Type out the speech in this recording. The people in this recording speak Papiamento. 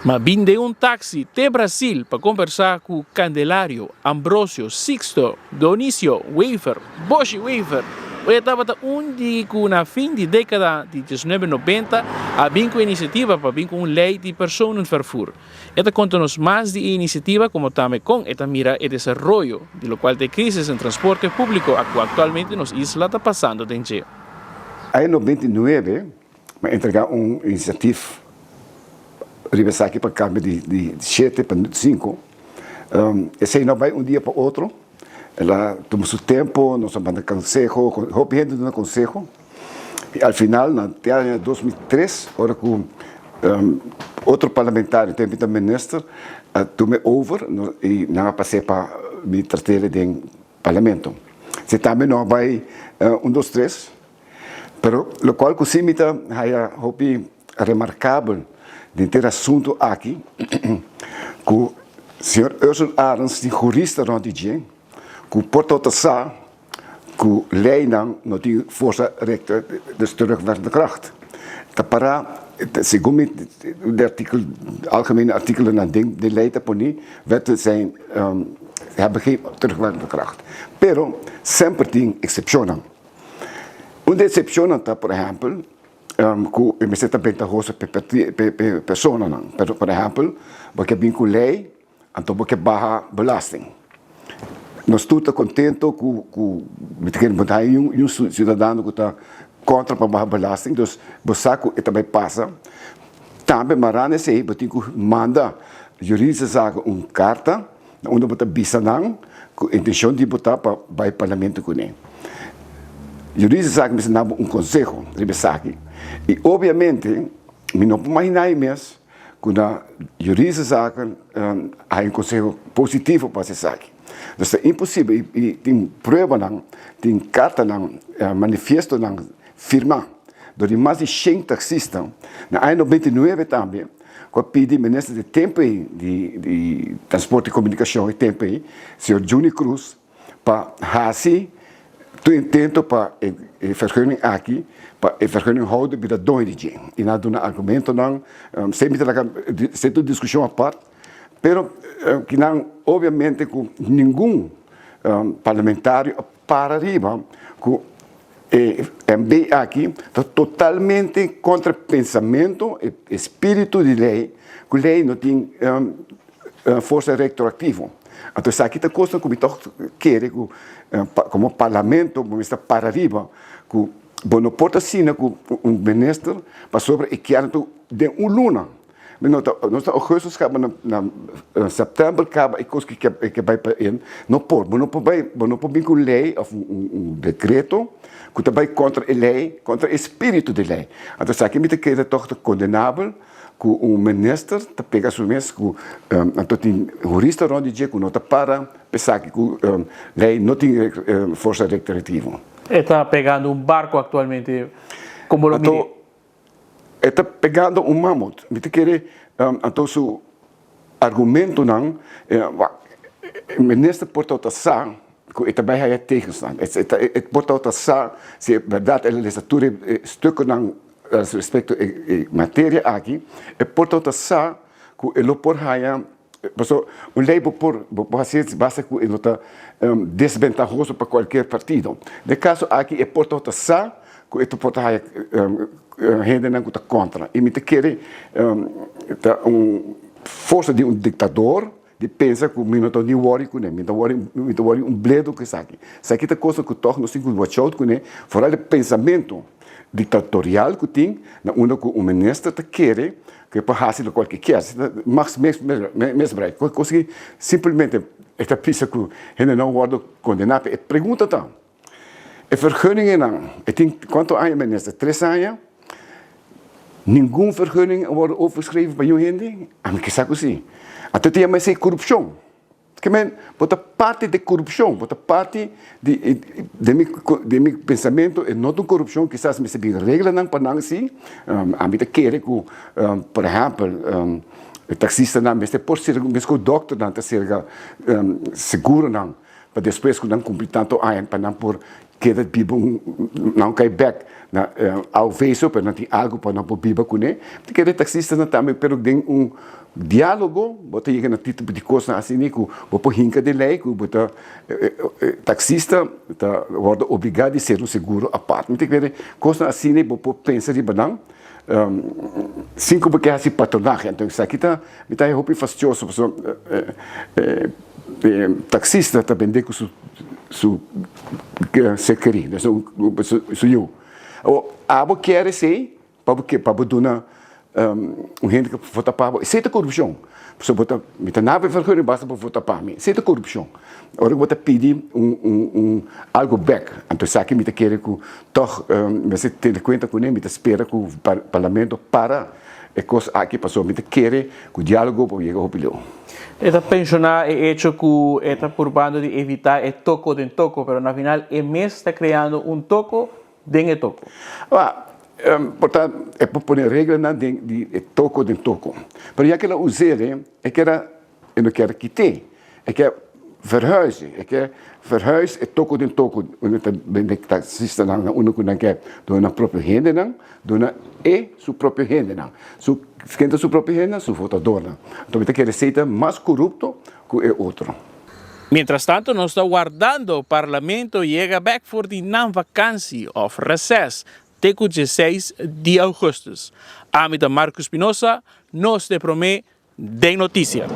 M'a bin den un taxi te Brasil pa conversa cu Candelario, Ambrosio, Sixto, Dionisio, Wever, Boshi Wever. E tabata un di cu na fin di decada di diesnuebe nobenta a bin cu e iniciativa pa bin cu un ley di personenvervoer. E ta conta nos mas di e iniciativa como tambe con e ta mira e desaroyo di locual ta e crisis den transporte publico cu actualmente nos isla ta pasando den dje. Aña 99 mi a entrega un iniciativ riba esaki pa cambia di shete pa cinco. Esey no bay un dia pa otro, el a tuma su tempo, nos a manda conseho, hopi hende duna conseho y al final na te aña 2003 ora cu otro parlamentario tempo ta minister a tuma e over y nan a pase pa mi tratele den parlamento. Si tambe no a bay un dos tres. Pero locual cu si mi ta haya hopi remarcabel den ter asunto aki, cu señor Ursel Arends tin jurista rond di dje cu por tota sa cu leynan no tin forsa recta, dus terugwerkende kracht. Ta para, segun mi de artikel, algemene artikelennan den de ley ta poni, wetten zijn, hebben geen terugwerkende kracht. Pero semper tin excepcionnan. Un di e eksepshonnan ta, por ehèmpel, ku e mester ta bentahoso pa e personanan. Pero, por ehèmpel, bo ke bin ku lei, anto bo ke baha belasting. Nos tur ta kontento ku ku mi ta kere bo ta haña un siudadano ku ta kontra pa baha belasting, dus bo sa ku e ta bai pasa. Tambe mará na esei bo tin ku manda juridische zaken un karta. Na unda bo ta bisa nan ku intenshon di bo ta pa bai parlamento kuné. Juridische zaken mester na bo un konseho riba esaki i obiamente mi no por imaginá e mes ku na juridische zaken hay un konseho positivo pa hasi esaki. Dus ta imposibel i tin pruebanan, tin kartanan, manifiestonan firmá dor di mas di shen taksista na aña 99 tambe. Ku a pidi minister di tempu ei di Transporte i Komunikashon e tempu ei, señor Juni Cruz, pa hasi tur intento pa e vergunning aki, pa e vergunninghouder bira doño di dje. I nan a duna argumentonan, semper ta laga seta un diskushon apart, pero kinan obviamente ku ningun parlamentario a para riba ku E MB aki ta totalmente kontra pensamentu e spiritu di lei, ku lei no tin forsa retroaktivo. Anto esaki ta kosnan ku mi tòg kere ku komo parlamento bo mester para riba ku bo no por ta asina ku un minister pasobra e kier anto den un luna. No ta nos ta augustus kaba na na september kaba e kos ke ke bai pa in no por bo no por bai bo no por bin ku un lei of un un dekreto ku ta bai kontra e lei kontra e spiritu di lei anto esaki mi ta kere tòg ta kondenabel ku un minister ta pega su mes ku anto tin hurista rònt di dje ku no ta para pa esaki ku lei no tin forsa rektorativo. E ta pegando un barko aktualmente komo lo miri. E ta pegando un mamut. Mi ta kere anto su argumentonan, minister por tabata sa ku e ta bai haya tegenstand. E por tabata sa si e bèrdat el a lesa tur e stukkennan respecto e materia aki, e por tabata sa ku e lo por haya, pasobra un lei bo por bo por hasi basta ku e no ta desbentahoso pa kualkier partido. Den e kaso aki e por tabata sa ku e ta por ta haya hendenan ku ta kontra. I mi ta kere ta un forsa di un diktador di pensa ku mi no ta ni wòri kuné, mi ta wòri mi ta wòri un bledo ku esaki. Esaki ta kosa ku tòg nos tin ku watch out kuné, foral e pensamentu diktatorial ku tin na unda ku un minister ta kere ku e por hasi lokual ku e kier. Max misbruik, kos ki simplemente e ta bisa ku hende no a wòrdu kondená. E pregunta ta. E vergunningennan, e tin cuanto aña minister? Tres aña? Ningun vergunning a wordo overschreven pa niun hende? Ami ke sa cu si. Anto ta yama esey corupcion. Ke men, bo ta parti di corupcion, bo ta parti di, den mi, den mi pensamento e no ta un corupcion, kisas mester bin reglanan pa nan si. Ami ta kere cu, por ehempel, e taxistanan mester por ser, mescos doctornan ta serga seguronan. pa despues ku nan kumpli tantu aña pa nan por keda biba un nan kai bek na AOV so pero nan tin algu pa nan por biba kuné. Ta kere taksistanan tambe pero den un diálogo bo ta yega na tipo di kosnan asina ku bo por hinka den lei ku bo ta taksista ta wòrdu obligá di ser un seguro apart. Mi ta kere kosnan asina bo por pensa riba nan sin ku bo ke hasi patronahe. Anto esaki ta mi ta hopi fastioso pasobra e taksista ta bende ku su su ser kerí, su yu. Awor abo kier esei pa bo ke pa bo duna un hende ku vota pa bo, esei ta korupshon. Pasobra bo ta mi ta naba e vergunning basta bo vota pa mi, esei ta korupshon. Ora ku bo ta pidi un un un algu bek, anto esaki mi ta kere ku tòg mester tene kuenta kuné, mi ta spera ku parlamento para e kos aki pasobra mi ta kere ku diálogo por yega hopi leu. E ta penshoná e echo ku e ta purbando di evitá e toko den toko, pero na final e mes ta kreando un toko den e toko. Wa, por ta e por pone reglanan den di e toko den toko, pero ya ke el a us'é, e keda E no kier kit'é, e kier verhuizen, e kier verhuis e toko den toko unda ta bende taksistanan na unda ku nan kier duna nan propio hendenan, duna e su propio hendenan. Su ken ta su propio hendenan? Su votadornan. Anto mi ta kere esei ta mas korupto ku e otro. Mientrastanto nos ta wardando Parlamento yega bek for di nan vakansi of reces te ku dieseis di augustus. Ami ta Marco Espinosa, nos ta e prome Den Noticia.